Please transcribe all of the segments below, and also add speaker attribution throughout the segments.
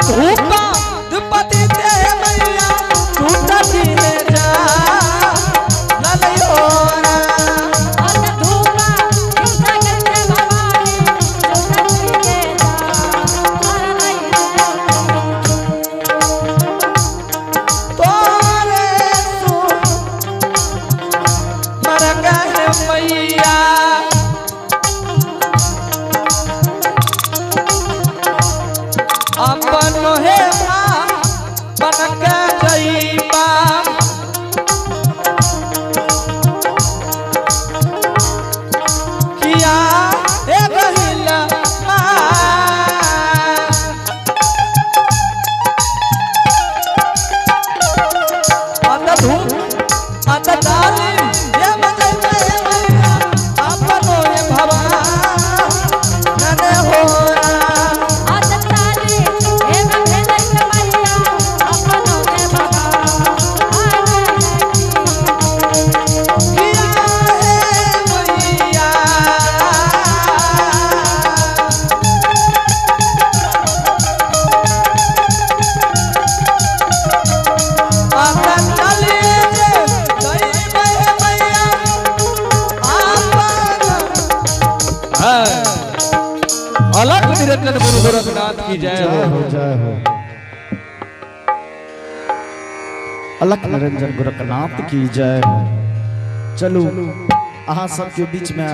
Speaker 1: धूपा धूपती ते मैया टूटती है जा ललयोरा। तोरे सु मर गए मैया अपन हे बन के जईबा किया हे गहिला माँ। अत धूप अत डाली ये मजई में मैया अपनो ये भवा नने होरा। किया हे मैया अत चलिए जे जई में मैया आपन। हाँ। अलग निरंजन गुरु गोरखनाथ की जय
Speaker 2: जय
Speaker 1: हो।
Speaker 2: हो, जय हो। अलख निरंजन गोरखनाथ की जय हो। चलू, अहाँ सबके बीच में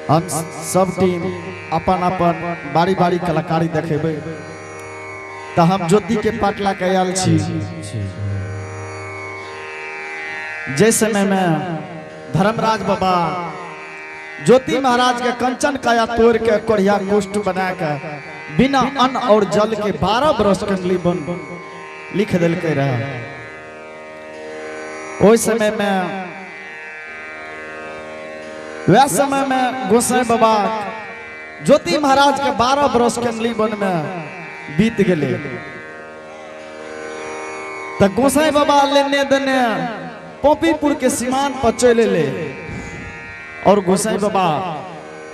Speaker 2: हम सब टीम अपन अपन बारी बारी कलाकारी देखेबै। तऽ हम ज्योति के पाटला के आयल छी। जे समय में धर्मराज बाबा ज्योति महाराज के कंचन काया तोड़ के कोढ़िया कुष्ठ बना के बिना अन्न और जल के 12 बरस कंगली बन लिख देलकै रहे, ओहि समय में, वह समय में गोसाई बाबा ज्योति महाराज के 12 बरस कंगली वन में बीत गेले। तऽ गोसाई बाबा लेने देने पोपीपुर के सीमान पर चलि एलै और गोसाई बाबा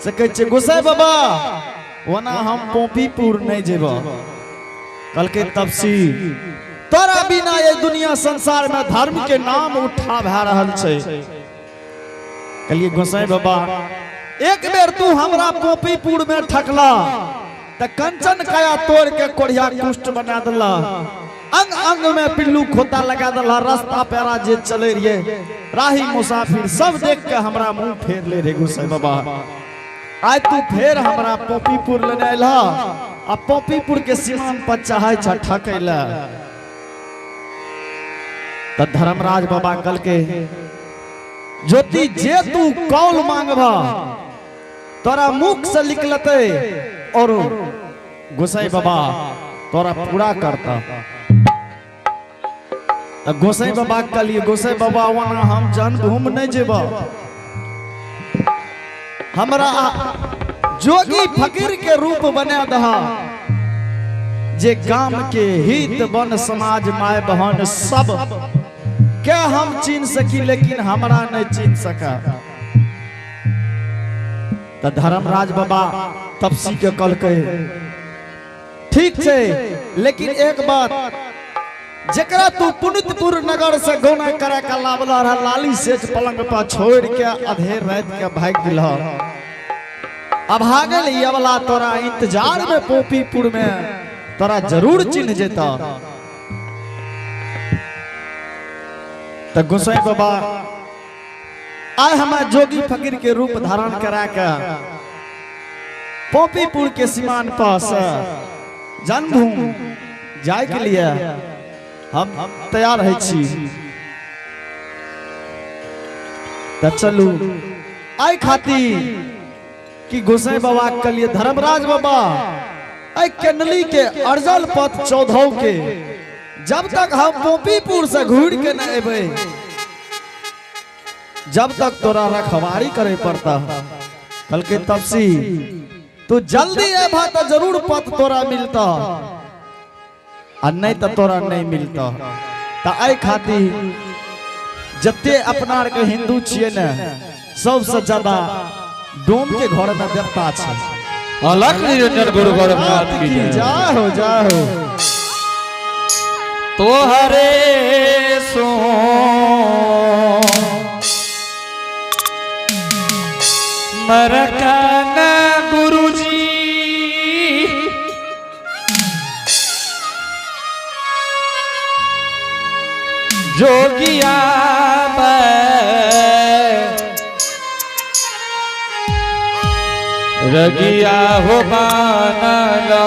Speaker 2: से कहै छै, गोसाई बाबा, ओना हम पोपीपुर नहि जेब। कहलकै, तपसी, तोरा बिना ये दुनिया संसार में धर्म के नाम उठा भए रहल छै। कहलिए, गोसाई बाबा, एक बेर तू हमरा पोपीपुर में ठकला तऽ कंचन काया तोड़ के कोढ़िया कुष्ठ बना देला, अंग अंग में पिल्लू खोता लगा देला। रास्ता पैरा जे चले रहिए, राही मुसाफिर सब देख के हमरा मुंह फेर ले रे। गोसाई बाबा, आइ तू फेर हमरा पोपीपुर लेने अयलह आ पोपीपुर के सीमान पर चाहे छ ठकै ला। तऽ धर्मराज बाबा कहलकै, ज्योति, जे तू कौल मांगबह तोरा मुख से निकलते और गोसाई बाबा तोरा पूरा करता। तऽ गोसाई बाबा कहलिए, गोसाई बाबा, ओना हम जन्मभूमि नहीं जेब, हमरा जोगी फकीर के रूप बना दह जे गाम के हित बन समाज माय बहन सब के हम चिन्ह सकी, लेकिन हमरा नहीं चिन्ह सका। तऽ धर्मराज बाबा तपसी के कहलकै, ठीक छै, लेकिन एक बात, जकरा तू पुनितपुर नगर से गौना करा के लावला रहा, लाली सेज पलंग पर छोड़ के अधेर रात के भाग गेल। अभागल ये वाला तोरा इंतजार में पोपीपुर में तोरा जरूर चिन्ह जेता। तऽ गोसाई बाबा, आइ हमरा जोगी फकीर के रूप धारण करा के पोपीपुर के सीमान पास जन्मभूमि जाय के लिए हम तैयार है छी। तऽ चलू, आइ खातिर कि गोसाई बाबा के लिए धर्मराज बाबा आई केनली के अर्जल पथ 14 के जब तक हम पोपीपुर से घूर के न एबै, जब तक तोरा रखवारी करे पड़ता। कहलकै, तपसी, तू जल्दी अबा तो जरूर पथ तोरा मिलता आ नहीं तो तोरा नहीं मिलता। तऽ एहि खातिर जते अपना आर के हिंदू छियै ने, सबसे ज्यादा डोम के घर में देवता छै।
Speaker 3: अलख निरंजन गुरु गोरखनाथ की जय।
Speaker 2: जय हो जय हो।
Speaker 3: तोहरे सो मरकन गुरुजी जोगिया रगिया हो बानला।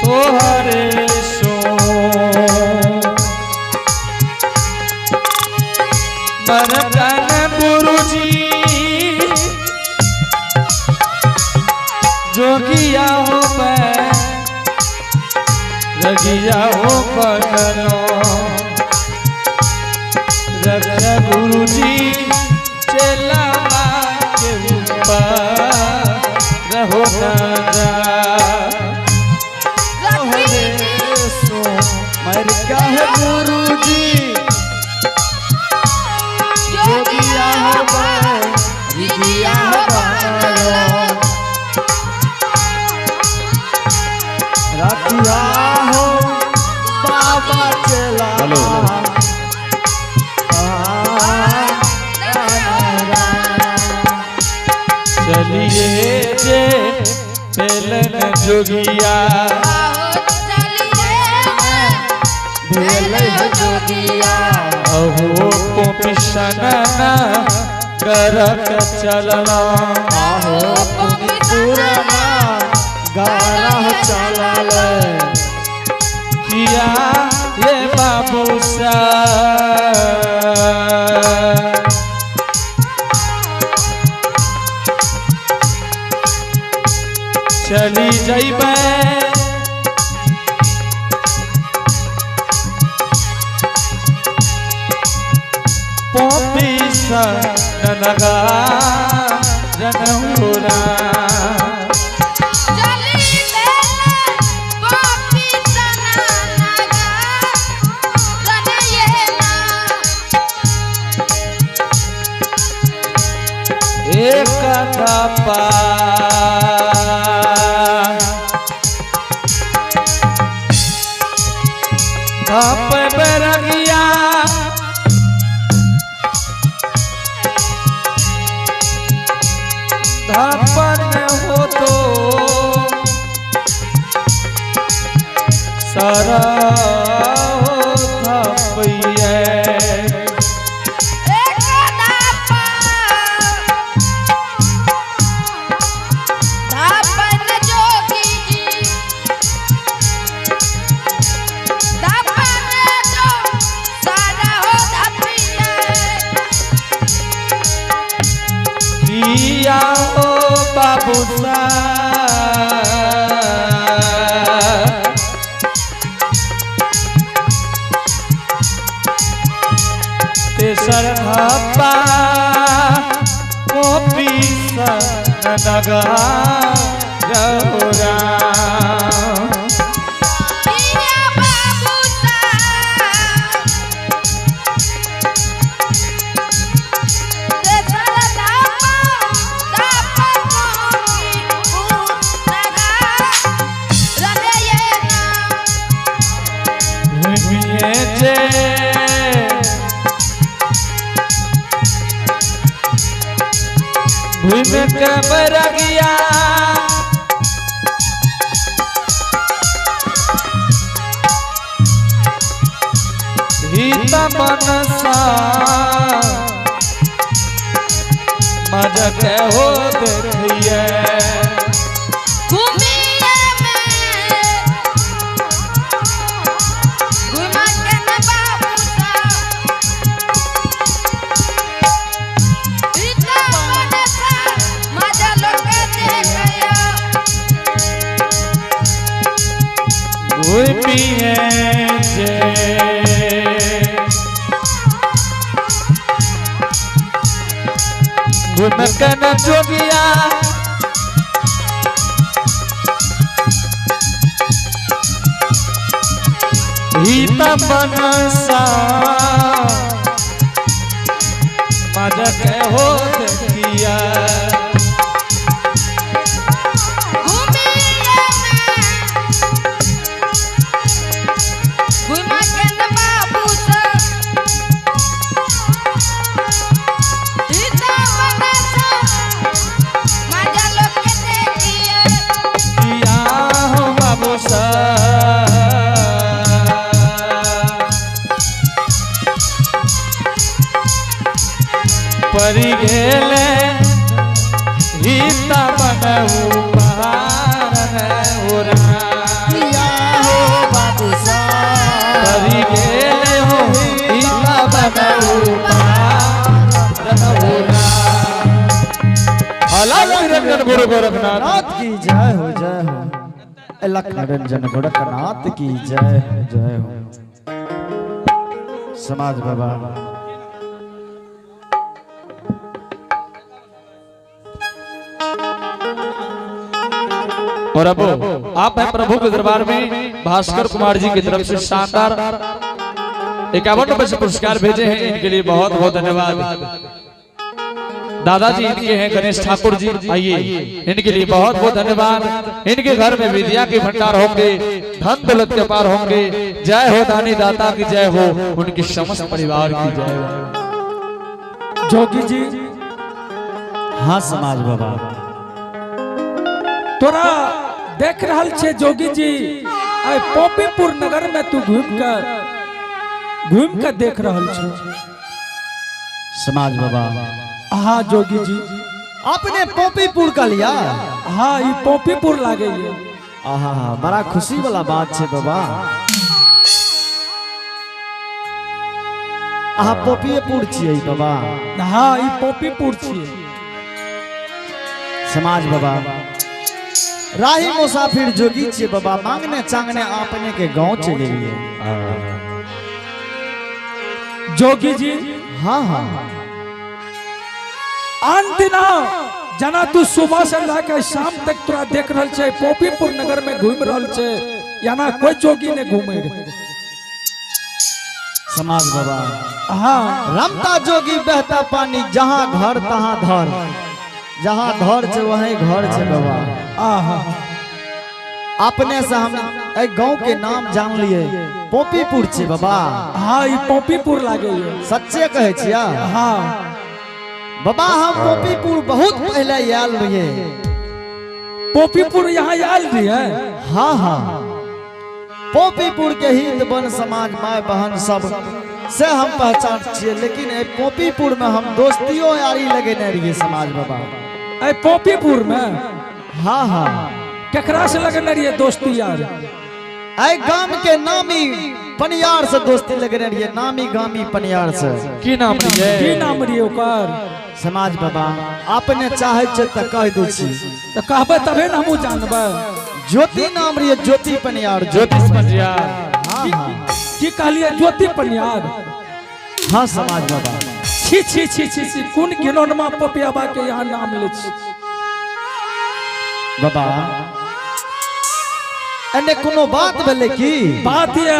Speaker 3: तोहरे सो बरतन गुरुजी जोगिया हो रगिया हो बनलो रख गुरुजी चला के ऊपर रहो ना जा।
Speaker 2: तोहरे सो मर क्या है गुरुजी जोगिया हो रगिया हो बनलो। रखिया हो बाबा चला।
Speaker 3: हेलो। चलिए जे बेलन जोगिया
Speaker 2: भेल जोगिया।
Speaker 3: अहो पोपिशना गरक चलना।
Speaker 2: आहो पुराना गाना चलल।
Speaker 3: किया ये बाबू सा चली जइबे पोपी ननगा जनहुरा। एक धापा धाप बरगिया धापन हो तो सारा हो धापिए। किया हो बाबू सा तेसर धापा कॉपी नगा रहुरा। भूमिए जे भूमि के बरगिया हित मनसा मज मजा के हो देखिए।
Speaker 4: घूमिए में घुमा के न बाबू सा इतना मनसा मजा लोग के देखिया।
Speaker 3: घूमिए जे घूम के न जोगिया हित मनसा मजा के हो देखिया।
Speaker 4: घूमिए में घुमा के न बाबू सा इतना मनसा मजा लोग के देखिए।
Speaker 3: किया हो बाबू सा परी गेले हित बनऊ पार उरा।
Speaker 2: किया हो बाबू सा
Speaker 3: परी गेले हो हित बनऊ पार उरा। अलग निरंजन गुरु गोरखनाथ
Speaker 2: नाथ की जय हो, जय हो। लख निरंजन गोरखनाथ की जय हो, जय हो। समाज बाबा
Speaker 3: और अब आप हैं प्रभु के दरबार में भास्कर कुमार जी की तरफ से शानदार 51 रुपए से पुरस्कार भेजे हैं, इनके लिए बहुत बहुत धन्यवाद। दादाजी इनके हैं गणेश ठाकुर जी, आइए इनके लिए बहुत बहुत धन्यवाद। इनके घर में विद्या के भंडार होंगे, धन दौलत के पार होंगे। जय हो दानी दाता की जय हो, उनके समस्त परिवार की जय हो।
Speaker 1: जोगी जी।
Speaker 2: हाँ समाज बाबा।
Speaker 1: तोरा देख रहल छे जोगी जी, आइ पोपीपुर नगर में तू घूम कर देख रहल छे।
Speaker 2: समाज बाबा।
Speaker 1: हाँ जोगी जी।
Speaker 2: आपने पोपीपुर का लिया?
Speaker 1: हाँ, ई पोपीपुर लागे ये।
Speaker 2: आहा, बड़ा खुशी वाला बात छे बाबा। आहा पोपीपुर छियै बाबा।
Speaker 1: हाँ, ई पोपीपुर छियै।
Speaker 2: समाज बाबा, राही मुसाफिर जोगी छियै बाबा, मांगने चांगने आपने के गांव चले लिए।
Speaker 1: जोगी जी।
Speaker 2: हाँ हाँ।
Speaker 1: आन दिना जना तू सुबह से लेकर शाम तक तोरा देख रहल छे पोपीपुर नगर में घूम रहल छे, याना कोई जोगी ने घूमे रहे।
Speaker 2: समाज बाबा।
Speaker 1: हाँ।
Speaker 2: रमता जोगी बहता पानी, जहाँ घर तहाँ धर, जहाँ घर छे वहीं घर छे बाबा।
Speaker 1: आहा।
Speaker 2: अपने से हम एक गांव के नाम जान लिए, पोपीपुर छे बाबा।
Speaker 1: हाँ, ई पोपीपुर लागे ये।
Speaker 2: सच्चे कहे छिया?
Speaker 1: हाँ।
Speaker 2: बाबा, हम पोपीपुर बहुत पहले आयल रहिए।
Speaker 1: पोपीपुर यहाँ आयल रहिए?
Speaker 2: हाँ हाँ, पोपीपुर के हित बन समाज माय बहन सब से हम पहचान छिए, लेकिन ए पोपीपुर में हम दोस्तियों यारी लगेने रहिए समाज बाबा।
Speaker 1: ए पोपीपुर में?
Speaker 2: हाँ हाँ।
Speaker 1: केकरा से लगने रहिए दोस्ती यार?
Speaker 2: ए गाम के नामी पनियार से दोस्ती लगने रहिए, नामी गामी पनियार से।
Speaker 3: की नाम रहिए?
Speaker 1: की नाम रहिए ओकर?
Speaker 2: समाज बाबा, अपने चाहे छे त कह दे छी।
Speaker 1: त कहबै तबे न हमहूँ जानबै।
Speaker 2: ज्योति नाम रहिए, ज्योति पनियार।
Speaker 3: ज्योतिष पनियार।
Speaker 2: हाँ हाँ।
Speaker 1: की कहलिए, ज्योति पनियार?
Speaker 2: हाँ समाज बाबा।
Speaker 1: छी छी छी छी छी, कोन घिनौनमा पपियाबा के यहाँ नाम ले छी।
Speaker 2: बाबा, एने कोनो बात भेलै की?
Speaker 1: बात ये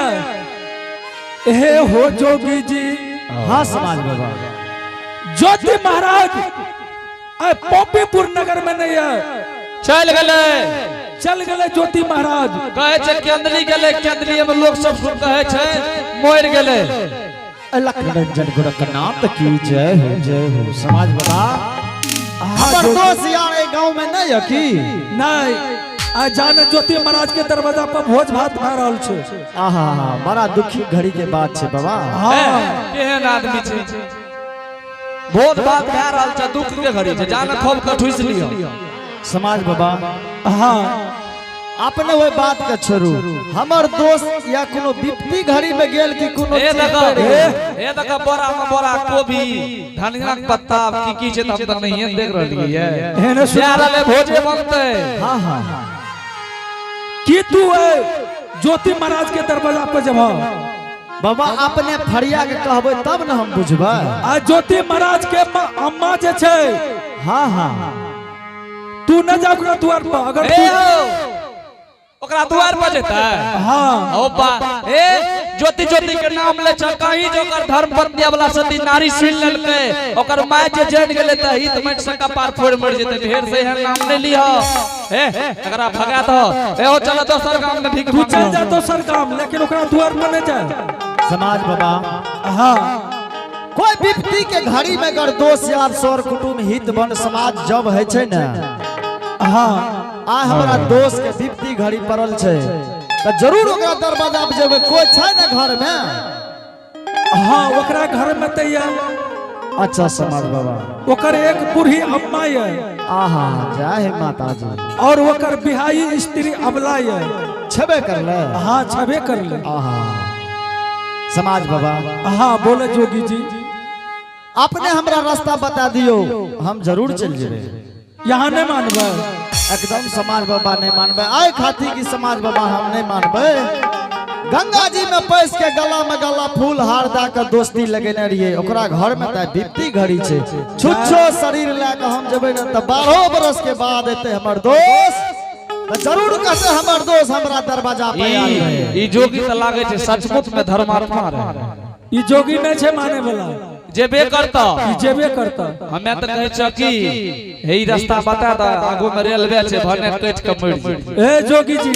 Speaker 1: हे हो जोगी जी।
Speaker 2: हाँ समाज बाबा।
Speaker 1: ज्योति महाराज आय पोपीपुर नगर में नहीं है।
Speaker 3: चल गेलै।
Speaker 1: चल गेलै ज्योति महाराज।
Speaker 3: कहै छै केंद्री गेलै, केंद्रीय में लोग सब सुन कहै छै मरि गेलै।
Speaker 2: अलख निरंजन गोरखनाथ की जय हो, जय हो। समाज बाबा,
Speaker 1: हाँ,
Speaker 2: हमर
Speaker 1: ज्योति-
Speaker 2: दोस्त यार ए गांव में नहीं है की?
Speaker 1: नहीं, आ जाने ज्योति महाराज के दरवाजा पर भोज भात भए रहल छै।
Speaker 2: आहा, बड़ा दुखी घड़ी के बात छै बाबा।
Speaker 1: हाँ।
Speaker 3: केहन आदमी छै। भोज भात खा रहल छै, दुख के घड़ी छै, जान खूब के ठुस लियो।
Speaker 2: समाज बाबा,
Speaker 1: हाँ।
Speaker 2: अपने वही बात के छोड़ू, हमर दोस्त या कोनो विपत्ति घड़ी में गेल कि कोनो
Speaker 3: ए
Speaker 2: चीज
Speaker 3: देखो,
Speaker 2: पड़ि गेल।
Speaker 3: ए देखो, बोरा में बोरा कोबी, धनिया के पत्ता की की छै त हम त नहिए देख रहलियै।
Speaker 1: एहने सुन।
Speaker 3: जा रहले भोजे बनते।
Speaker 2: हाँ हाँ।
Speaker 1: की तू है ज्योति महाराज के दरवाजा पर जब
Speaker 2: बाबा, अपने फरिया के कहबै तब न हम बुझबै।
Speaker 1: आ ज्योति महाराज के अम्मा जे छै,
Speaker 2: हाँ हाँ।
Speaker 1: तू न जा ओकरा द्वार पर अगर
Speaker 3: ए
Speaker 1: तू
Speaker 3: हो, ओकरा द्वार पर जेतै?
Speaker 1: हाँ।
Speaker 3: ओ बा, ए ज्योति ज्योति के नाम ले छ, कहीं जो ओकर धर्म पत्नी वाला सती नारी सुन लेलकै, ओकर माय जे जान गेलै त हित मट सका पार फोड़ मर जेतै। ढेर से एहन नाम नहीं लिह। ए एकरा भगा दो। ए ओ चल दोसर गाम में भीख
Speaker 1: तू चल
Speaker 3: मांगो।
Speaker 1: जा दोसर गाम, लेकिन ओकरा द्वार पर नहीं जाए।
Speaker 2: समाज बाबा,
Speaker 1: हाँ।
Speaker 2: कोई विपत्ति के घड़ी में अगर दोस्त यार सर कुटुम्ब हित बन समाज जब है छै ने,
Speaker 1: हाँ,
Speaker 2: आ हमरा दोस्त के विपत्ति घड़ी पड़ल छै त जरूर ओकरा दरवाजा पर जेबै। कोई छै ने घर में?
Speaker 1: हाँ, ओकरा घर में त ये।
Speaker 2: अच्छा समाज बाबा।
Speaker 1: ओकर एक बूढ़ी अम्मा ये।
Speaker 2: आहा, जय हे माता जी।
Speaker 1: और ओकर बिहाई स्त्री अबला ये।
Speaker 2: छेबे करले?
Speaker 1: हाँ, छबे करले।
Speaker 2: आहा, समाज बाबा।
Speaker 1: हाँ, बोले जोगी जी।
Speaker 2: अपने हमरा रास्ता बता दियो, हम जरूर चल जेबै।
Speaker 1: यहाँ नहीं मानबै?
Speaker 2: एकदम समाज बाबा, नहीं मानबै। आय खाती की समाज बाबा, हम नहीं मानबै। गंगा जी में पैस के गला में गला फूल हार दा के दोस्ती लगेने रहिए, ओकरा घर में त विपत्ति घड़ी छै, छुच्छो शरीर लए के हम जेबै ने त 12 बरस के बाद एते हमर दोस्त, त जरूर कहते हमर दोस्त हमरा दरवाजा पे आयल रहे।
Speaker 3: ई जोगी त लागे छै सचमुच में धर्मात्मा रहे।
Speaker 1: ई जोगी नहीं छै माने वाला।
Speaker 3: जेबे करता।
Speaker 1: ई जेबे करता।
Speaker 3: हमे त कहै छ कि हे ई रास्ता बता द, आगू में रेलवे छै, भने कटि के मरि जेबै।
Speaker 1: ए जोगी जी।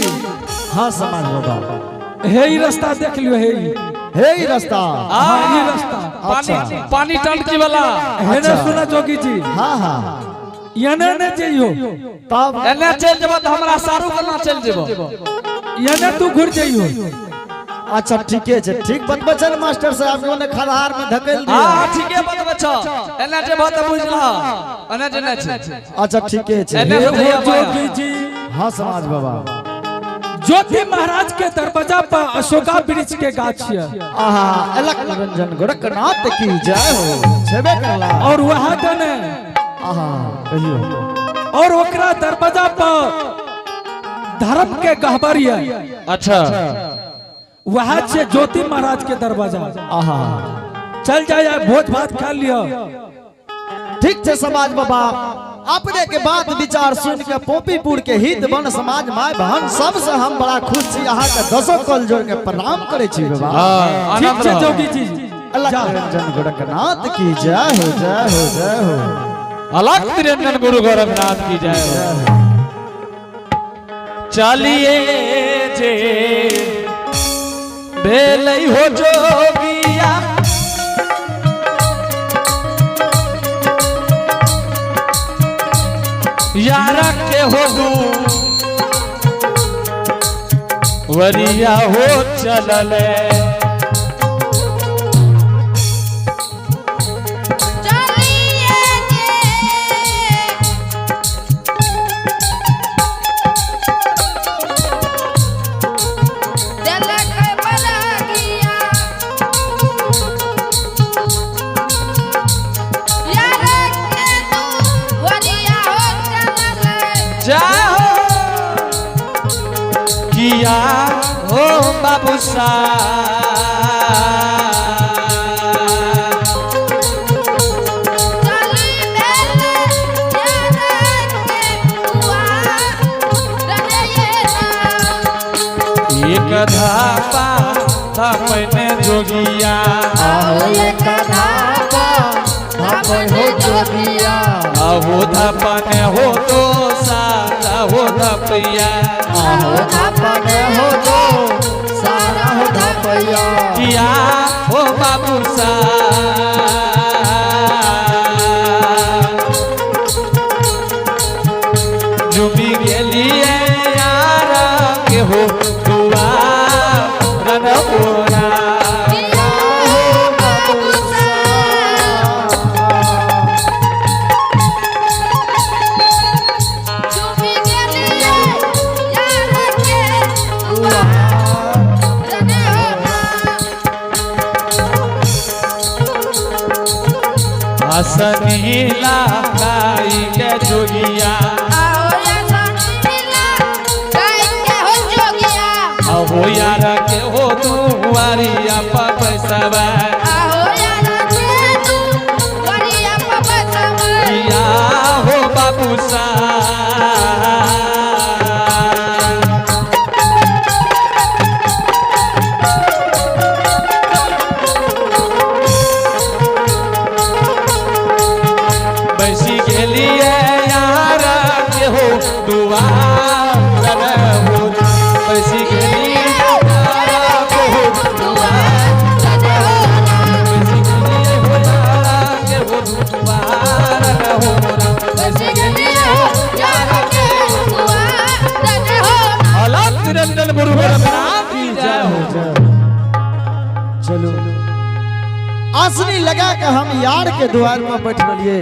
Speaker 2: हाँ समाज बाबा।
Speaker 1: हे ई रास्ता देख लियो, हे ई।
Speaker 2: हे ई रास्ता?
Speaker 1: हाँ, ई रास्ता।
Speaker 3: पानी
Speaker 2: अच्छा।
Speaker 3: पानी टंकी वाला।
Speaker 1: हे ने सुना जोगी जी।
Speaker 2: हाँ हाँ।
Speaker 1: एने ने जइयो।
Speaker 2: तब?
Speaker 3: एने चलि जेबो त हमरा सारू केना चलि जेबो?
Speaker 1: एने तू घुर जइयो।
Speaker 2: अच्छा, ठीके छै, ठीक बतबै छै ने मास्टर साहब, ओने खदार में धकेल दिया।
Speaker 3: हाँ, ठीके बतबै छ। एने जेबो त बुझलह, एने जेने छै।
Speaker 2: अच्छा, ठीके छै।
Speaker 3: एने
Speaker 1: हे
Speaker 3: से जइयो
Speaker 1: हो
Speaker 3: बाया।
Speaker 1: जोगी जी।
Speaker 2: हाँ समाज बाबा।
Speaker 1: ज्योति महाराज के दरवाजा पर अशोका वृक्ष के गाछ है।
Speaker 2: आहा, अलख निरंजन गोरखनाथ की जय हो, छेबे करला।
Speaker 1: और वहाँ दने
Speaker 2: आहा, कहियो।
Speaker 1: और ओकरा दरवाजा पर धर्म के गहबर है।
Speaker 3: अच्छा।
Speaker 1: वहाँ से ज्योति महाराज के दरवाजा।
Speaker 2: आहा।
Speaker 1: चल जाए, भोज भात खा लियो।
Speaker 2: ठीक छै समाज बाबा, अपने के बात विचार सुन के पोपीपुर के हित वन समाज माय बहन सबसे हम बड़ा खुश छी। अहाँ के दसो कल जोड़ के प्रणाम करे छी बाबा।
Speaker 1: ठीक छै जोगी जी।
Speaker 2: अलख
Speaker 1: जा।
Speaker 2: निरंजन गोरखनाथ की जय हो, जय हो, जय हो।
Speaker 3: अलख निरंजन गुरु गोरखनाथ की जय हो। चलिए जे भेलै हो जोगिया, यार के हो दू वरिया हो चलले।
Speaker 4: चलिए जे देलक बलगिया, यार के तू वरिया हो चलले।
Speaker 3: जय हो किया हो बाबू सा।
Speaker 4: चली बेले यार के हुआ रहे ये ना।
Speaker 3: एक धापा थापने जोगिया।
Speaker 2: आहो एक धापा धापन हो जोगिया।
Speaker 3: अहो धापने हो तो सारा हो धपैया।
Speaker 2: आहो धापन हो जो सारा हो धापैया।
Speaker 3: किया हो बाबू सा। जुबी गेलिए यार के हो दुआ रनपुरा।
Speaker 4: किया हो बाबू सा।
Speaker 3: असनीला गाई के जोगिया। अहो यार के हो दुआरिया पैसवा। या हो बाबू सा। बैसी गेलिए यार के हो दुआर हो, बैसी गेलिए यार के हो दुआर, बैसी गेलिए हो यार के हो दुआर हो, बैसी गेलिए हो अलग निरंजन गुरु गोरखनाथ की जय हो।
Speaker 2: चलो, आसनी लगा के हम यार के द्वार पर बैठ रहिए।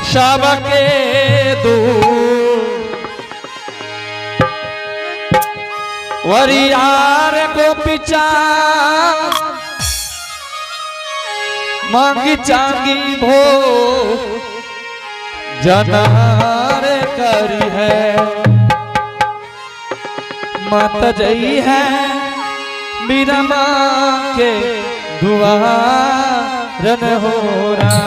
Speaker 3: सबके दू वरियार को पिचा मांगी चांगी भो जनार करी है, मत जई है मेरा माँ के दुआरन हो रहा।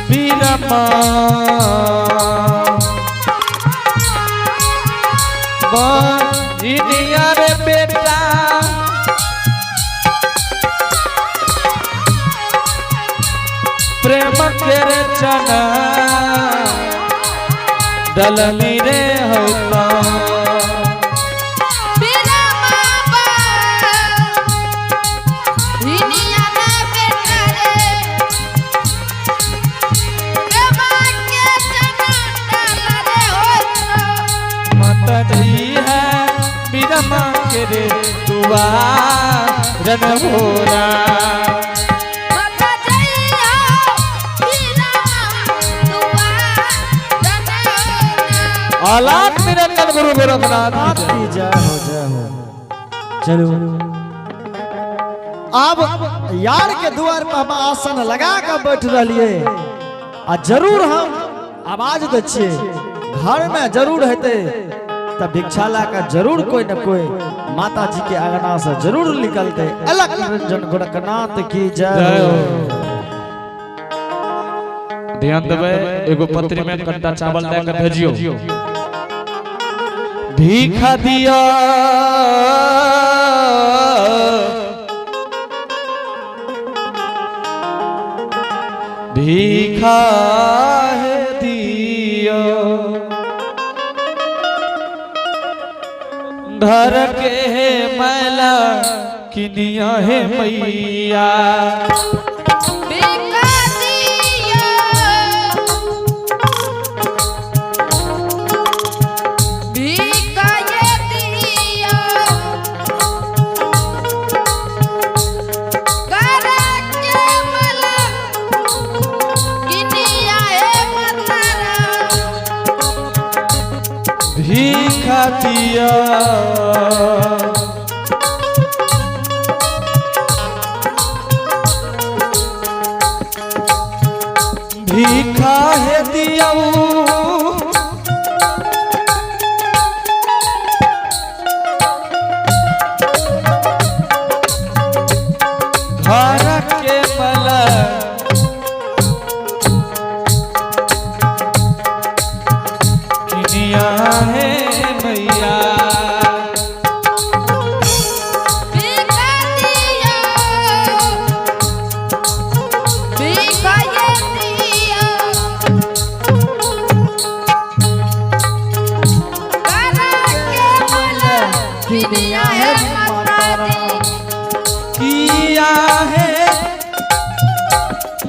Speaker 3: बीरमा बनिया रे बेटा, प्रेम के रचना दलनी रे होता। मत जी है बीरमा के रे दुआ रन होरा। आलात निरंजन गुरु गोरखनाथ की जय।
Speaker 2: की जय हो, जय हो। चलो, अब यार के द्वार पर हम आसन लगा के बैठ रहिए आ जरूर हम आवाज दै छियै, घर में जरूर हेतै तऽ भिक्षा ला के जरूर कोई न कोई माता जी के अंगना से जरूर निकलते। अलग निरंजन गोरखनाथ की जय
Speaker 3: जय
Speaker 2: हो।
Speaker 3: हो। ध्यान देबै, एगो पत्री में कट्टा चावल दे के भेजियो। भीखा दिया भीखा है दियो, घर के है मैला किनिया है मैया। भीखा दिया भीखा है दिया, घर के मला किनिया है मैया।
Speaker 4: किनिया है माता दी।
Speaker 3: किया है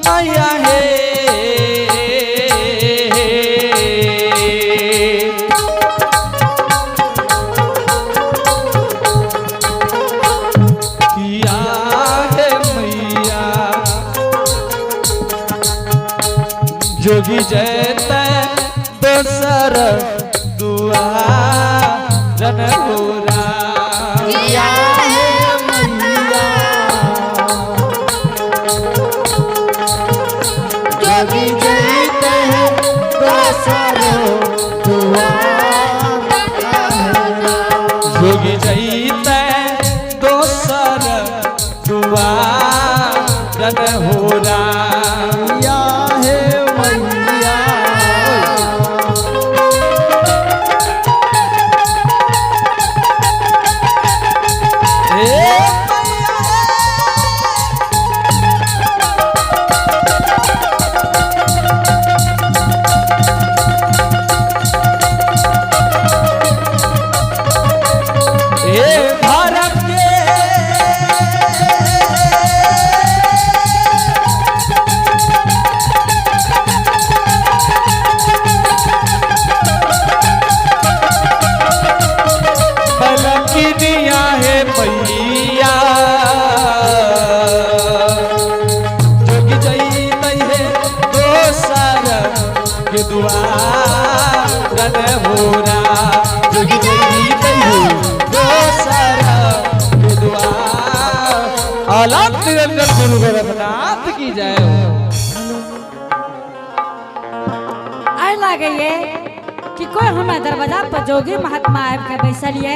Speaker 3: मैया है, किया है मैया। दोसर दुआरन हो राम।
Speaker 4: किया हे मैया जोगी जैते हैं दोसर
Speaker 3: जोगी जैते दोसर दुआरन हो राम।
Speaker 2: या हे मैया
Speaker 3: ए ए भारत के पलकिनिया है मैया जोगी जैतै है दोसर के दुआरन हो राम। जोगी जैतै है दोसर के दुआर। अलख निरंजन गुरु गोरखनाथ की जय हो।
Speaker 5: आइ लागैए कि कोई हमरा दरवाजा पर जोगी महात्मा आबि के बैसल ये।